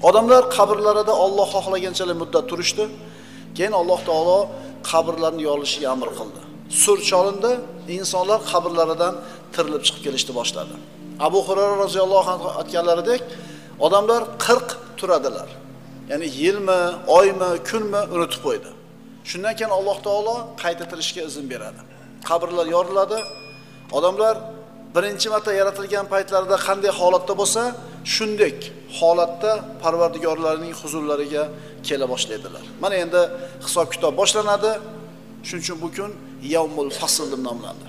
Odamlar qabrlarida Alloh xohlaganchalik muddat turishdi. Keyin Alloh taolo qabrlarni yorilishiga amr qildi. Sur cholindi, insonlar qabrlaridan tirilib chiqib kelishni boshladi. Abu Hurayra roziyallohu anhu aytganlaridek, odamlar 40 turadilar. Ya'ni yilmi, oymi, kunmi unutib qo'ydi. Shundan keyin Alloh taolo qayta tirishga izn beradi. Qabrlar yoriladi. Odamlar birinchi marta yaratilgan paytlarida qanday holatda bo'lsa, shunday holatda Parvardigorlarining huzurlariga kela boshlaydilar. Mana endi hisob-kitob boshlanadi. Shuning uchun bu kun Yawmul Fasl deb nomlandi.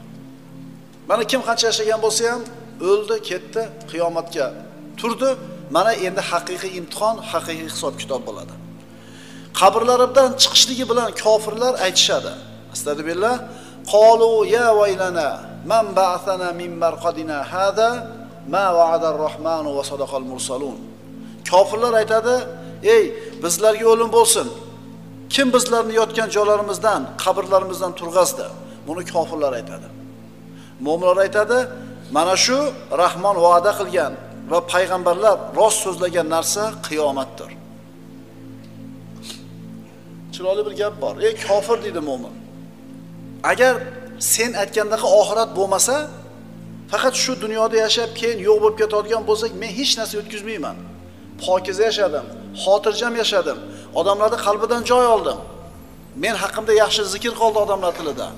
Mana kim qancha yashagan bo'lsa ham o'ldi, ketdi, qiyomatga turdi. Mana endi haqiqiy imtihon, haqiqiy hisob-kitob bo'ladi. Qabrlaridan chiqishligi bilan kofirlar aytishadi. Astagfirullah, qalu ya vaylana man ba'athana min marqadina hada ma wa'ada ar-rahmanu va sadaqal mursalun. Kofirlar aytadi: "Ey, bizlarga o'lim bo'lsin. Kim bizlarni yotgan joylarimizdan, qabrlarimizdan turg'azdi?" Buni kofirlar aytadi. Mo'minlar aytadi: "Mana shu Rahmon va'da qilgan va payg'ambarlar rost so'zlagan narsa qiyomatdir." Chiroyli bir gap bor. Ey kofir, deydi mo'min. Agar sen aytgandaqa oxirat bo'lmasa, faqat shu dunyoda yashab keyin yo'q bo'lib ketadigan bo'lsak, men hech narsa o'tkazmayman. Pokiza yashadim, xotirjam yashadim, odamlarning qalbidan joy oldim. Men haqimda yaxshi zikr qoldi odamlar tilida.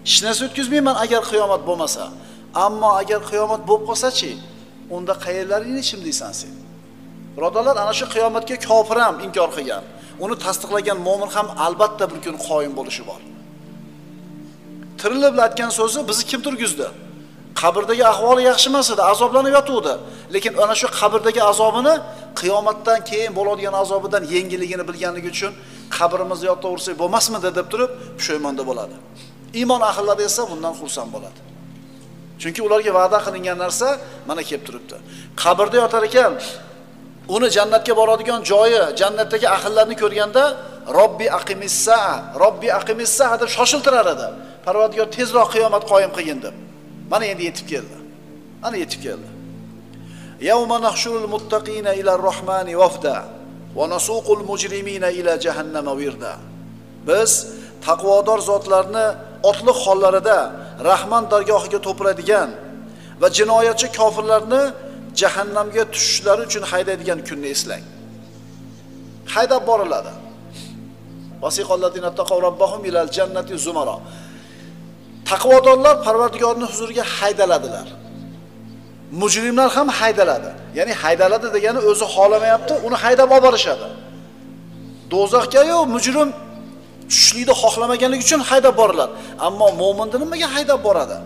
Hech narsa o'tkazmayman agar qiyomat bo'lmasa. Ammo agar qiyomat bo'lib qolsa-chi, unda qayerlaringni chimdiysan sen? Birodarlar, ana shu qiyomatga kofir ham inkor qilgan, uni tasdiqlagan mo'min ham albatta bir kun qoyim bo'lishi bor. Tirilib aytgan so'zi bizni kim turgizdi? Qabrdagi ahvoli yaxshi emas edi, azoblanib yotuvdi. Lekin ana shu qabrdagi azobini qiyomatdan keyin bo'ladigan azobidan yengilligini bilganligi uchun qabrimizni yotaversak bo'lmasmidi deb turib pushaymonda bo'ladi. Iymon ahllari esa bundan xursand bo'ladi. Chunki ularga va'da qilingan narsa mana kelib turibdi. Qabrda yotar ekan, uni jannatga boradigan joyi, jannatdagi ahillarni ko'rganda Robbi aqimissaa, Robbi aqimissaa deb shoshiltirar edi. Parvardigor tezroq qiyomat qoyim qilgin deb. Mana endi yetib keldi. Mana yetib keldi. Yawma nahshurul muttaqina ila ar-rahmani wafda va nasuqul mujrimina ila jahannama wirda. Biz taqvodor zotlarni otliq hollarida Rahman dargohiga to'playdigan va jinoyatchi kofirlarni jahannamga tushishlari uchun haydaydigan kunni eslang. Haydab boriladi. Vasiqallazina taqav robbahum ilal jannati zumara. Taqvodorlar Parvardigorning huzuriga haydaladilar. Mujrimlar ham haydaladi. Ya'ni haydaladi degani o'zi xohlamayapti, uni haydab olib borishadi. Do'zaxga-yu mujrim tushishlikni xohlamaganligi uchun haydab boriladi. Ammo mo'minni nimaga haydab boradi?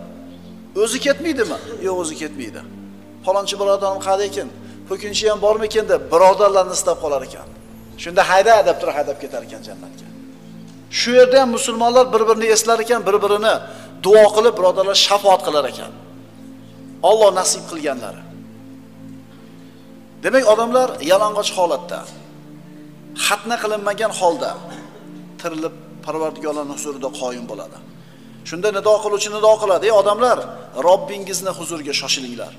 O'zi ketmaydimi? Yo'q, o'zi ketmaydi. Falonchi birodarim qayda ekan, po'kinchi ham bormikin deb birodarlarni istab qolar ekan. Shunda hayda deb turib haydab ketar ekan jannatga. Shu yerda ham musulmonlar bir-birini eslar ekan, bir-birini duo qilib, birodarlar shafaat qilar ekan. Alloh nasib qilganlari. Demak, odamlar yalang'och holatda, xatna qilinmagan holda tirilib Parvardigorning huzurida qoyim bo'ladi. Shunda nido qiluvchi nido qiladi: "Ey odamlar, Robbingizni huzuriga shoshilinglar.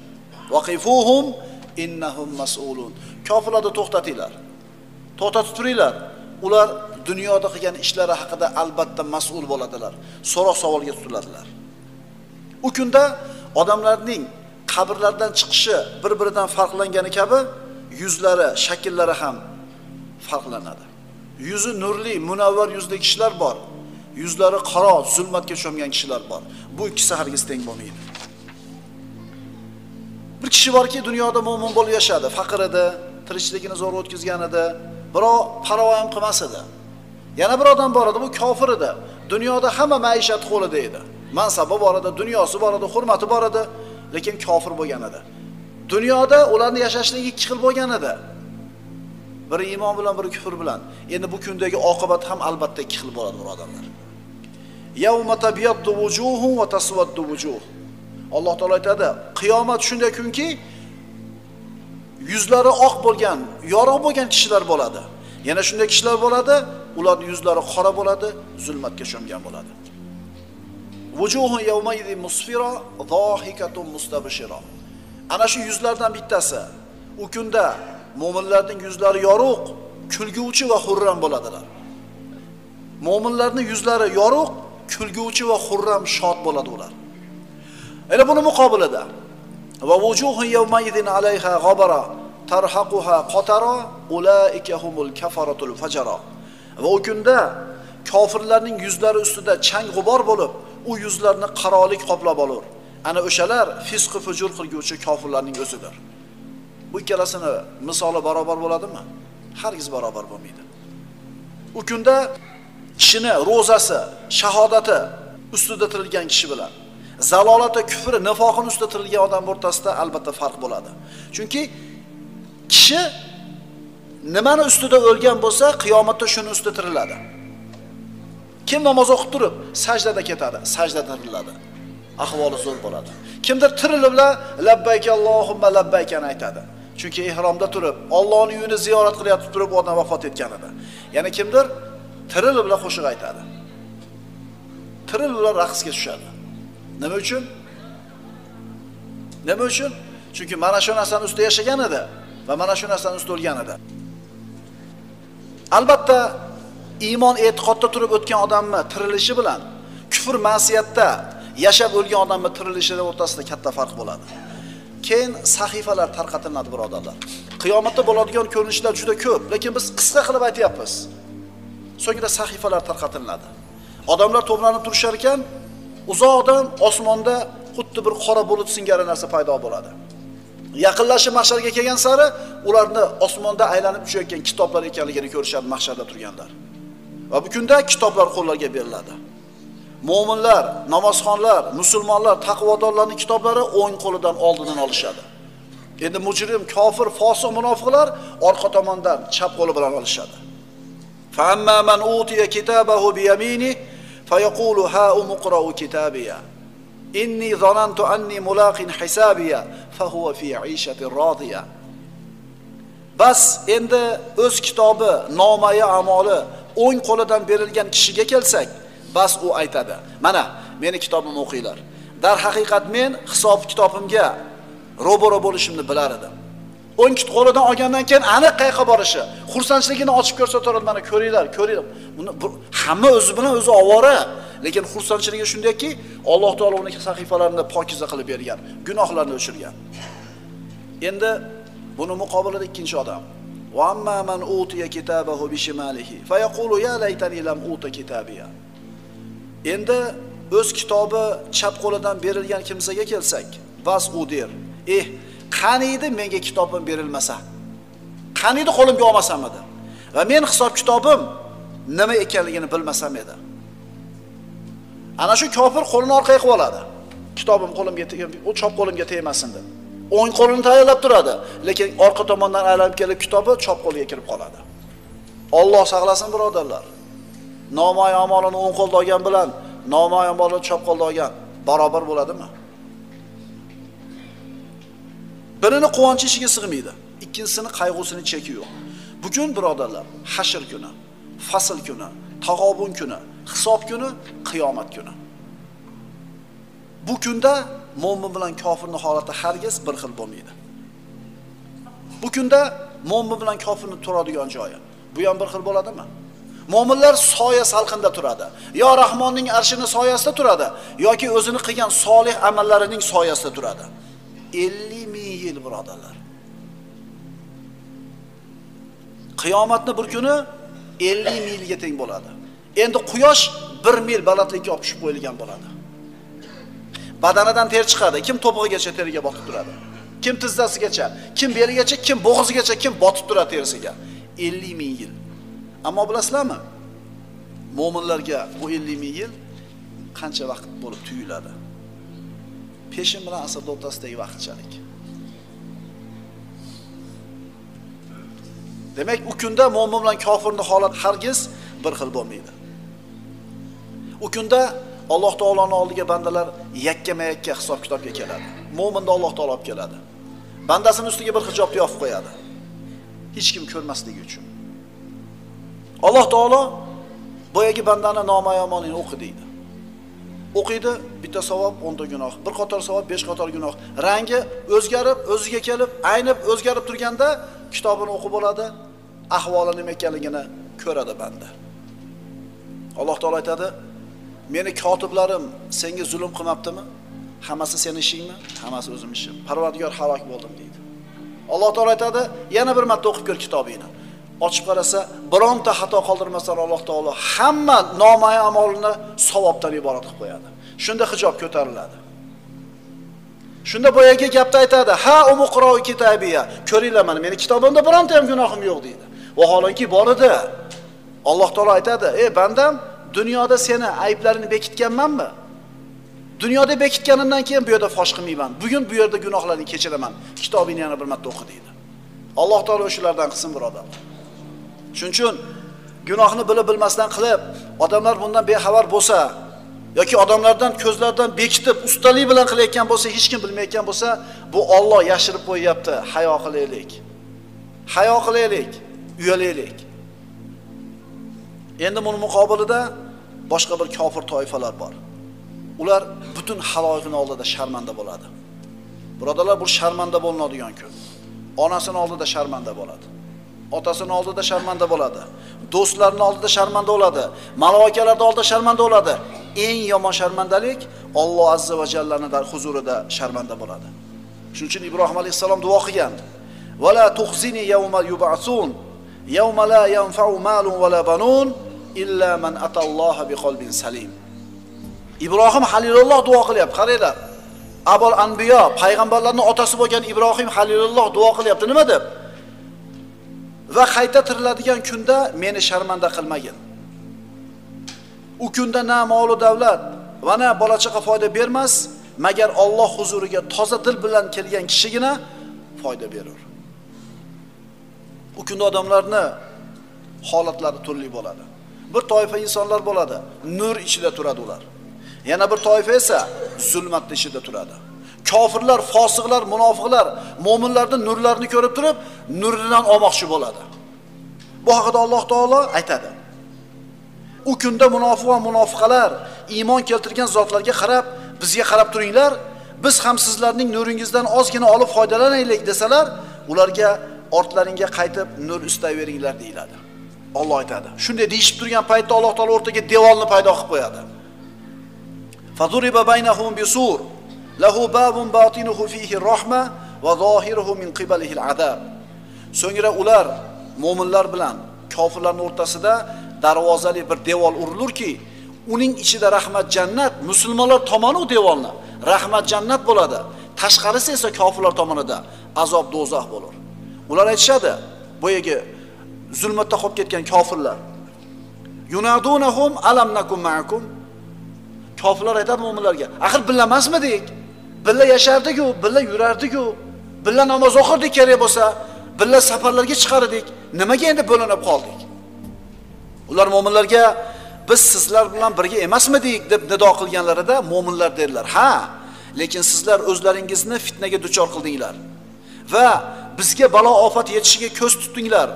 Vaqifuhum innahum mas'ulun." Kofirlarni to'xtatinglar. To'xtatib turinglar. Ular dunyoda qilgan ishlari haqida albatta mas'ul bo'ladilar. So'roq savolga tutiladilar. U kunda odamlarning qabrlardan chiqishi bir-biridan farqlangani kabi yuzlari, shakllari ham farqlanadi. Yuzi nurli, munavvar yuzli kishilar bor. Yuzlari qora, zulmatga cho'mgan kishilar bor. Bu ikkisi hargiz teng bo'lmaydi. Bir kishi borki, dunyoda mo'min bo'lib yashadi, faqir edi, tirikchiligini zo'r o'tkazgan edi, biroq parvo ham qilmas edi. Yana bir odam bor edi, bu kofir edi. Dunyoda hamma maishat qo'lida edi. Mansabi bor edi, dunyosi bor edi, hurmati bor edi, lekin kofir bo'lgan edi. Dunyoda ularning yashashligi ikki xil bo'lgan edi. Biri iymon bilan, biri kufr bilan. Endi bu kundagi oqibat ham albatta ikki xil bo'ladi, birodarlar. Yawma tabyaddu wujuhun va taswaddu wujuh. Alloh taolo aytadi, qiyomat shunday kunki, yuzlari oq bo'lgan, yorug' bo'lgan kishilar bo'ladi. Yana shunday kishilar bo'ladi, ularning yuzlari qora bo'ladi, zulmatga cho'mgan bo'ladi. Wujuhun yawma idin musfira, zohikatun mustabshira. Ana shu yuzlardan bittasi u kunda mo'minlarning yuzlari yorug', kulguvchi va xurram bo'ladilar. Mo'minlarning yuzlari yorug', kulguvchi va xurram, shod bo'ladi ular. Endi buni muqobilida va vujuhun yawma idin alayha g'abara tarhaquha qatara ulaika humul kafaratul fajara. Va u kunda kofirlarning yuzlari ustida chang g'ubor bo'lib, u yuzlarni qarolik qoplab olur. Ana o'shalar fisq fujur qilguvchi kofirlarning o'zidir. Bu ikkalasini misoli barobar bo'ladimi? Hargiz barobar bo'lmaydi. U kunda kishini ro'zasi, shahodati ustida tirilgan kishi bilan zalolati, kufri, nifoqini ustida tirilgan odam o'rtasida albatta farq bo'ladi. Chunki kishi nimani ustida o'lgan bo'lsa, qiyomatda shuni ustida tiriladi. Kim namoz o'qib turib sajdada ketadi, sajdada tiriladi. Ahvoli zo'r bo'ladi. Kimdir tirilibla labbayk Allohumma labbaykani aytadi. Chunki ihromda turib, Allohning uyini ziyorat qilyotib turib u odam vafot etgan edi. Yana kimdir tirilibla qo'shiq aytadi. Tirilibla raqsga tushadi. Nima uchun? Nima uchun? Chunki mana shu narsani ustida yashagan edi va mana shu narsani ustida o'lgan edi. Albatta iymon e'tiqodda turib o'tgan odamni tirilishi bilan kufr ma'siyatda yashab o'lgan odamni tirilishining o'rtasida katta farq bo'ladi. Keyin sahifalar tarqatiladi, birodarlar. Qiyomatda bo'ladigan ko'rinishlar juda ko'p, lekin biz qisqa qilib aytyapmiz. So'ngra sahifalar tarqatiladi. Odamlar to'planib turishar ekan, uzoqdan osmonda xuddi bir qora bulut singari narsa paydo bo'ladi. Yaqinlashib mahsharga kelgan sari ularni osmonda aylanib uchayotgan kitoblar ekanligini ko'rishadi mahsharda turganlar. Va bu kunda kitoblar qo'llarga beriladi. Mo'minlar, namozxonlar, musulmonlar, taqvodorlarning kitoblari o'ng qo'lidan oldidan olishadi. Endi mujrim, kofir, fosiq, munofiqlar orqa tomondan chap qo'li bilan olishadi. Fa amma man utiya kitabahu bi yamini fayaqulu ha umqra'u kitabiya inni zanantu anni mulaqin hisabiya fa huwa fi 'ishatin radiya. Bas endi o'z kitobi, nomai amoli o'ng qo'lidan berilgan kishiga kelsak, bas u aytadi: mana meni kitobimni o'qinglar. Darhaqiqat men hisob kitobimga ro'baro bo'lishimni bilar edim. O'ng qo'lidan olgandan keyin aniq qayerga borishi, xursandchiligini ochib ko'rsatadi, mana ko'ringlar, ko'ringlar. Buni hamma o'zi bilan o'zi ovora, lekin xursandchiligi shundayki, Alloh taolo uning sahifalarini pokiza qilib bergan, gunohlarni o'chirgan. Endi buni muqobilida ikkinchi odam: va amma man utiya kitabahu bishimalihi fayaqulu ya laytani lam uta kitabiya. Endi o'z kitobi chap qo'lidan berilgan kimsaga kelsak, bas u der: eh, qani edi menga kitobim berilmasa? Qani edi qo'limga olmasam edi? Va men hisob kitobim nima ekanligini bilmasam edi. Ana shu kofir qo'lini orqaga qo'yib oladi. Kitobim qo'limga, u chap qo'limga tegmasin deb. O'ng qo'lini tayyorlab turadi, lekin orqa tomondan aylanib kelib kitobi chap qo'liga kirib qoladi. Alloh saqlasin birodarlar. Nomai amalini o'ng qo'lda olgan bilan nomai amalini chap qo'lda olgan barobar bo'ladimi? Birini quvonchi ishiga sig'maydi, ikkinchisini qayg'usini cheki yo'q. Bugun birodarlar, hashr kuni, fasl kuni, tag'obun kuni, hisob kuni, qiyomat kuni. Bu kunda mo'min bilan kofirning holati hargiz bir xil bo'lmaydi. Bu kunda mo'min bilan kofirning turadigan joyi bu ham bir xil bo'ladimi? Mo'minlar soya salqinda turadi. Yo Rahmonning arshining soyasida turadi, yoki o'zini qilgan solih amallarining soyasida turadi. 50 ming yil birodarlar. Qiyomatni bir kuni 50 milga teng bo'ladi. Endi quyosh 1 mil balandlikka olib tushib qo'yilgan bo'ladi. Badanidan ter chiqadi. Kim to'pig'igacha teriga botib turadi. Kim tizzasigacha, kim beligacha, kim bo'g'zigacha, kim botib turadi terisiga. 50 ming yil. Ammo bilasizlarmi? Mo'minlarga bu 50 ming yil qancha vaqt bo'lib tuyuladi? Peshin bilan asr o'rtasidagi vaqtchalik. Demak, u kunda mo'min bilan kofirning holati hargiz bir xil bo'lmaydi. U kunda Alloh taoloning oldiga bandalar yakkama-yakka hisob kitobga keladi. Mo'minda Alloh taolo olib keladi. Bandasining ustiga bir hijobni yopib qo'yadi. Hech kim ko'rmasligi uchun. Alloh taolo boyagi bandani nomai amalini o'qi deydi. O'qiydi, bitta savob, 10 ta gunoh, bir qator savob, 5 qator gunoh. Rangi o'zgarib, o'ziga kelib, aynib o'zgarib turganda kitobini o'qib bo'ladi, ahvoli nima ekanligini ko'radi banda. Alloh taolo aytadi: "Meni kotiblarim senga zulm qilmabdimi? Hammasi seni ishingmi? Hammasi o'zim ishim. Parvardigor, halok bo'ldim" deydi. Alloh taolo aytadi: "Yana bir marta o'qib ko'r kitobingni." Ochib qarasa, bironta xato qoldirmasdan Alloh taolo hamma nomai amolini savobdan iborat qilib qo'yadi. Shunda hijob ko'tariladi. Shunda boyagi gapni aytadi: "Ha umuqro kitabiya." Ko'ringlar mana meni kitobimda bironta ham gunohim yo'q deydi. Vaholanki bor edi. Alloh taolo aytadi: "Ey bandam, dunyoda seni ayblaringni bekitganmanmi? Dunyoda bekitganimdan keyin bu yerda fosh qilmayman. Bugun bu yerda gunohlaringni kechiraman. Kitobingni yana bir marta o'qi" deydi. Alloh taolo o'shalardan qilsin, birodarlar. Shuning uchun gunohni bilib bilmasdan qilib, odamlar bundan bexabar bo'lsa yoki odamlardan ko'zlaridan bekitib, ustalik bilan qilayotgan bo'lsa, hech kim bilmayotgan bo'lsa, bu Alloh yashirib qo'yapti. Hayo qilaylik. Hayo qilaylik, uyalaylik. Endi buning muqobilida boshqa bir kofir toifalar bor. Ular butun haloyiqning oldida sharmanda bo'ladi. Birodarlar, bu sharmanda bo'linadigan kun. Onasining oldida sharmanda bo'ladi. Otasinin oldida sharmanda bo'ladi. Do'stlarining oldida sharmanda bo'ladi. Maloikalarning oldida sharmanda bo'ladi. Eng yomon sharmandalik Alloh azza va jallaning huzurida sharmanda bo'ladi. Shuning uchun Ibrohim alayhissalom duo qilgan: "Va la tukhzini yawma yub'asun, yawma la yanfa'u malun va la banun illa man atalloha biqalbin salim." Ibrohim Halilulloh duo qilyapti. Qaranglar. Abul Anbiyo, payg'ambarlarning otasi bo'lgan Ibrohim Halilulloh duo qilyapti. Nima deb? Va qayta tiriladigan kunda meni sharmanda qilmagin. U kunda na mol va davlat va na bola chaqa foyda bermas, magar Alloh huzuriga toza dil bilan kelgan kishigina foyda berur. U kunda odamlarni holatlari turli bo'ladi. Bir toifa insonlar bo'ladi, nur ichida turadi ular. Yana bir toifa esa zulmatning ichida turadi. Kofirlar, fosiqlar, munofiqlar mo'minlarning nurlarini ko'rib turib, nuridan olmoqchi bo'ladi. Bu haqida Alloh taolo aytadi. U kunda munofiq va munofiqalar iymon keltirgan zotlarga qarab, bizga qarab turinglar, biz ham sizlarning nuringizdan ozgina olib foydalanaylik desalar, ularga ortlaringga qaytib nur istayveringlar deyiladi. Alloh aytadi. Shunday deyishib turgan paytda Alloh taolo o'rtaga devorni paydo qilib qo'yadi. Faduriba baynahum bisur lahu babun batinuhu fihi rahma va zohiruhu min qibalihi al-azab. So'ngra ular mo'minlar bilan kofirlarning o'rtasida darvozali bir devor urilurki, uning ichida rahmat jannat, musulmonlar tomoni u devorni rahmat jannat bo'ladi. Tashqarisi esa kofirlar tomonida azob do'zax bo'lur. Ular aytishadi, boyagi zulmatda qolib ketgan kofirlar. Yunadunahum alam nakum ma'akum. Kofirlar aytadi mo'minlarga, axir birga emasmidik? Birga yashardik-ku, birga yurardik-ku, birga namoz o'qirdik kerak bo'lsa, birga safarlarga chiqardik. Nimaga endi bo'linib qoldik? Ular mo'minlarga biz sizlar bilan birga emasmidik deb nido qilganlarida mo'minlar dedilar, ha, lekin sizlar o'zlaringizni fitnaga duchor qildinglar va bizga balo ofat yetishiga ko'z tutdinglar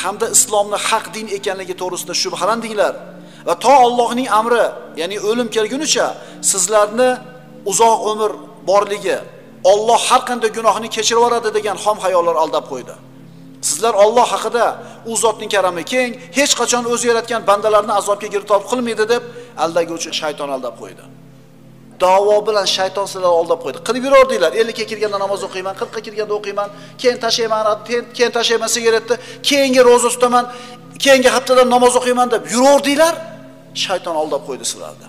hamda islomni haq din ekanligi to'g'risida shubhalandinglar va to Allohning amri, ya'ni o'lim kelgunicha sizlarni uzoq umr borligi, Alloh har qanday gunohni kechirib yuboradi degan xom xayollar aldab qo'ydi. Sizlar Alloh haqida u zotning karami keng, hech qachon o'zi yaratgan bandalarni azobga giriftor qilmaydi deb aldaguvchi shayton aldab qo'ydi. Da'vo bilan shayton sizlarni aldab qo'ydi. Qilib yurardinglar. 50 ga kirganda namoz o'qiyman, 40 ga kirganda o'qiyman, keyin tashlayman, keyin tashlayman sigaretni, keyingi roza tutaman, keyingi haftada namoz o'qiyman deb yurardinglar. Shayton aldab qo'ydi sizlarni.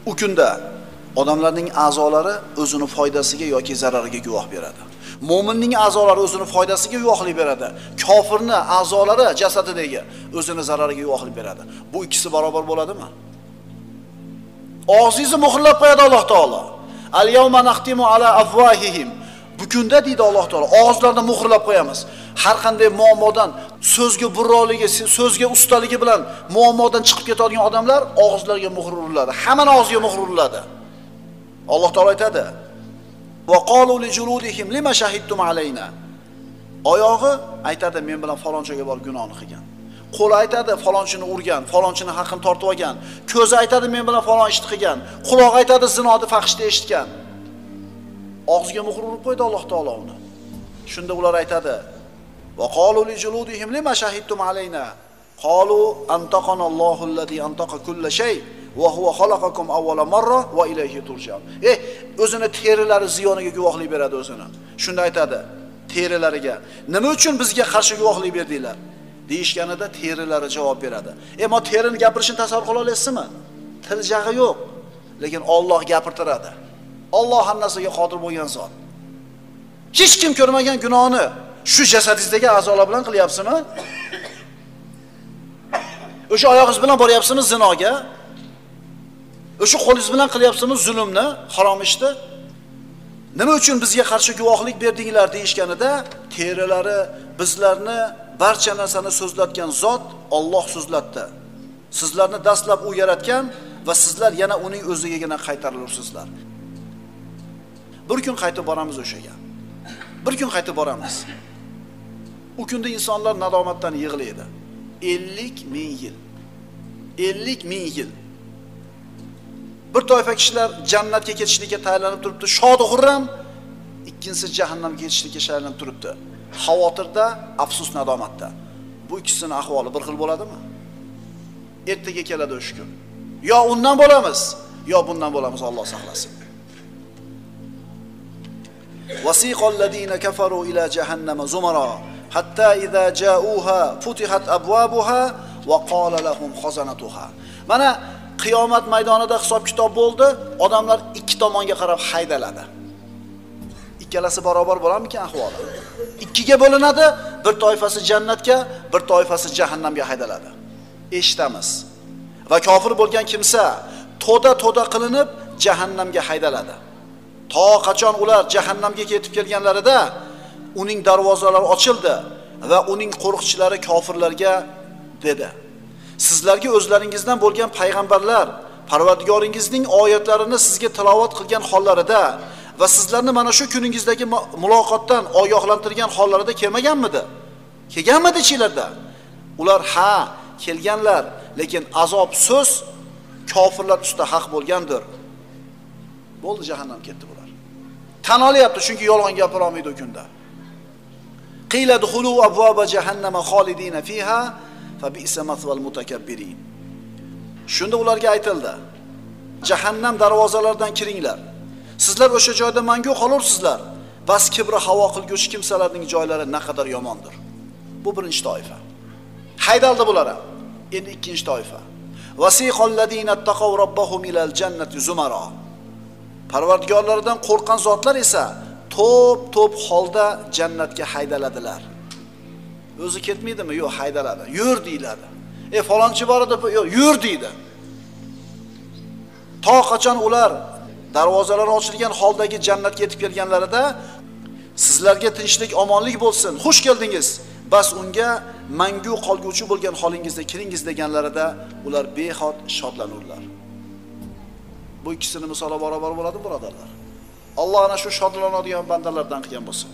U kunda odamlarning a'zolari o'zini foydasiga yoki zarariga guvoh beradi. Mo'minning a'zolari o'zini foydasiga guvohlik beradi. Kofirning a'zolari jasadidagi o'zini zarariga guvohlik beradi. Bu ikkisi barobar bo'ladimi? Og'zingizni muhrlab qo'yadi Alloh taolo. Al-yawma naxtimu ala afwahihim. Bu kunda deydi Alloh taolo, og'izlarini muhrlab qo'yamiz. Har qanday muammodan, so'zga burroligi, so'zga ustaligi bilan muammodan chiqib ketadigan odamlar og'izlariga muhr uriladi. Hammani og'ziga muhr uriladi. Alloh taolo aytadi: "Va qalu li juludihim lima shahidtum alayna." Oyog'i aytadi, men bilan falonchaga borib gunohni qilgan. Qo'li aytadi falonchini urgan, falonchini haqqini tortib olgan. Ko'zi aytadi men bilan falon ishni qilgan. Quloq aytadi zinoni fahshni eshitgan. Og'ziga muhr urib qo'ydi Alloh taolo uni. Shunda ular aytadi: "Va qalu li juludihim lima shahidtum alayna?" Qalu antaqana Allohu allazi antaqa kulla shay va huwa xalaqakum awwala marra va ilayhi turja'un. O'zini terilari ziyoniga guvohlik beradi o'zini. Shunda aytadi terilariga: "Nima uchun bizga qarshi guvohlik berdinglar?" deyishganida terilari javob beradi. Ammo terini gapirishini tasavvur qila olasizmi? Til jag'i yo'q, lekin Alloh gapirtiradi. Alloh hamma narsaga qodir bo'lgan zot. Hech kim ko'rmagan gunohni shu jasadingizdagi a'zolar bilan qilyapsizmi? O'sha oyog'ingiz bilan boryapsizmi zinoga? O'sha qo'lingiz bilan qilyapsizmi zulmni, harom ishni? Nima uchun bizga qarshi guvohlik berdinglar deyishganida terilari bizlarni barcha narsani so'zlatgan zot Alloh so'zlatdi. Sizlarni dastlab u yaratgan va sizlar yana uning o'zigagina qaytarilursizlar. Bir kun qaytib boramiz o'shaga. Bir kun qaytib boramiz. U kunda insonlar nadomatdan yig'laydi. 50 ming yil. 50 ming yil. Bir toifa kishilar jannatga ketishlikka tayyorlanib turibdi, shod xurram, ikkinchisi jahannamga ketishlikka tayyorlanib turibdi. Xavotirda, afsus nadomatda. Bu ikkisining ahvoli bir xil bo'ladimi? Ertaga keladi o'sha kun. Yo undan bo'lamiz, yo bundan bo'lamiz, Alloh saqlasin. Wasiqal ladina kafaru ila jahannama zumara hatta iza ja'uha futihat abwabuha va qala lahum khazanatuha. Mana qiyomat maydonida hisob kitob bo'ldi, odamlar ikki tomonga qarab haydaladi. Ikkalasi barobar bo'larmikan ahvoli? Ikkiga bo'linadi, bir toifasi jannatga, bir toifasi jahannamga haydaladi. Eshitamiz. Va kofir bo'lgan kimsa to'da-to'da qilinib jahannamga haydaladi. To qachon ular jahannamga yetib kelganlarida uning darvozalari ochildi va uning qo'riqchilari kofirlarga dedi: "Sizlarga o'zlaringizdan bo'lgan payg'ambarlar Parvardigoringizning oyatlarini sizga tilovat qilgan hollarida va sizlarni mana shu kuningizdagi muloqotdan ogohlantirgan hollarida kelmaganmidi? Kelganmidi ichinglarda?" Ular ha, kelganlar, lekin azob so'z kofirlar ustida haq bo'lgandir. Bo'ldi, jahannam ketdi bular. Tan olyapti, chunki yolg'on gapira olmaydi u kunda. Qila dukhulu abwaba jahannama xolidina fiha fa bi'sa maswal mutakabbirin. Shunda ularga aytildi: jahannam darvozalaridan kiringlar. Sizlar o'sha joyda mangu qolursizlar. Bas kibri havo qilguvchi kimsalarning joylari naqadar yomondir. Bu birinchi toifa. Haydaldi bular. Endi ikkinchi toifa. Wasiqal ladina taqaw robbahum ilal jannati zumara. Parvardigorlaridan qo'rqqan zotlar esa to'p-to'p holda jannatga haydaladilar. O'zi ketmaydimi? Yo'q, haydaladi. Yur deyiladi. Falonchi bor edi, yo'q, yur deydi. To qachon ular darvozalari ochilgan holdagi jannatga yetib kelganlarida sizlarga tinchlik, omonlik bo'lsin, xush keldingiz. Bas unga mangu qolguvchi bo'lgan holingizda kiringiz deganlarida ular behod shodlanurlar. Bu ikkisini misoli barobar bo'ladimi, birodarlar? Alloh ana shu shodlanadigan bandalardan qilgan bo'lsin.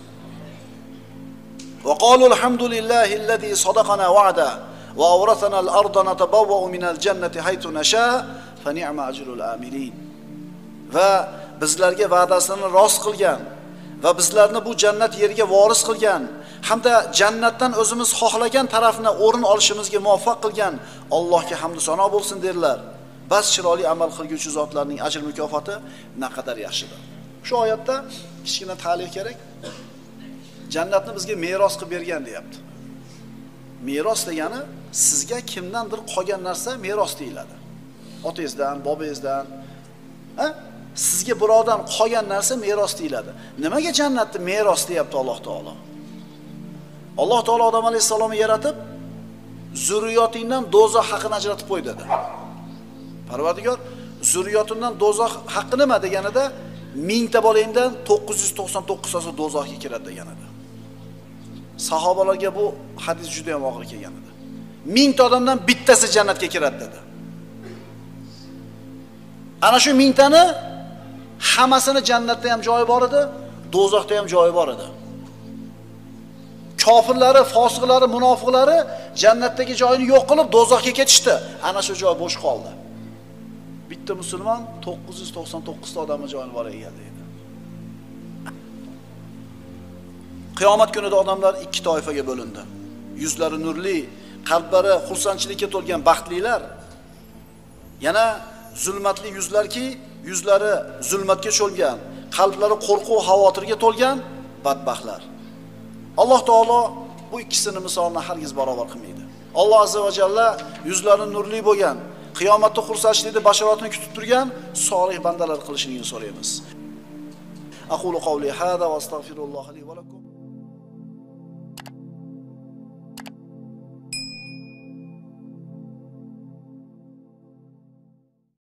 Va qalu alhamdulillahillazi sadaqana wa'da va awrasana al-arda natabawwa'u minal jannati haythu nasha fa ni'ma ajrul amilin. Va bizlarga va'dasini rost qilgan va bizlarni bu jannat yeriga voris qilgan hamda jannatdan o'zimiz xohlagan tarafni o'rin olishimizga muvaffaq qilgan Allohga hamd sano bo'lsin derlar. Bas chiroyli amal qilguvchi zotlarning ajr mukofoti naqadar yaxshidir. Shu oyatda kichkina ta'liq kerak. Jannatni bizga meros qilib bergan deyapti. Meros degani sizga kimdandir qolgan narsa meros deyiladi. Otangizdan, bobongizdan, ha? Sizga birovdan qolgan narsa meros deyiladi. Nimaga jannatni meros deyapti Alloh taolo? Alloh taolo Odam alayhissalomni yaratib, zurriyotingdan do'zax haqqini ajratib qo'y dedi. Parvardigor zurriyotimdan do'zax haqqi nima deganida 1000 ta bolangdan 999 tasi do'zaxga kiradi degan edi. Sahobalarga bu hadis juda ham og'ir kelgan edi. 1000 ta odamdan bittasi jannatga kiradi dedi. Ana shu 1000 tani hammasini jannatda ham joyi bor edi, do'zaxda ham joyi bor edi. kofirlari, fosiqlari, munofiqlari jannatdagi joyini yo'q qilib do'zaxga ketishdi. Ana shu joy bo'sh qoldi. Bitta musulmon 999 ta odamning joyini bor egallaydi. Qiyomat kunida odamlar ikki toifaga bo'lindi. Yuzlari nurli, qalblari xursandchilikka to'lgan baxtlilar, yana zulmatli yuzlarki, yuzlari zulmatga cho'lgan, qalblari qo'rquv, xavotirga to'lgan badbaxtlar. Alloh taolo bu ikkisini misolini hargiz barobar qilmaydi. Alloh azza va jalla yuzlari nurli bo'lgan, qiyomatda xursandchilikda bashoratini kutib turgan solih bandalar qilishini so'raymiz. Aqulu qawli hada va astagfirulloh li va lakum.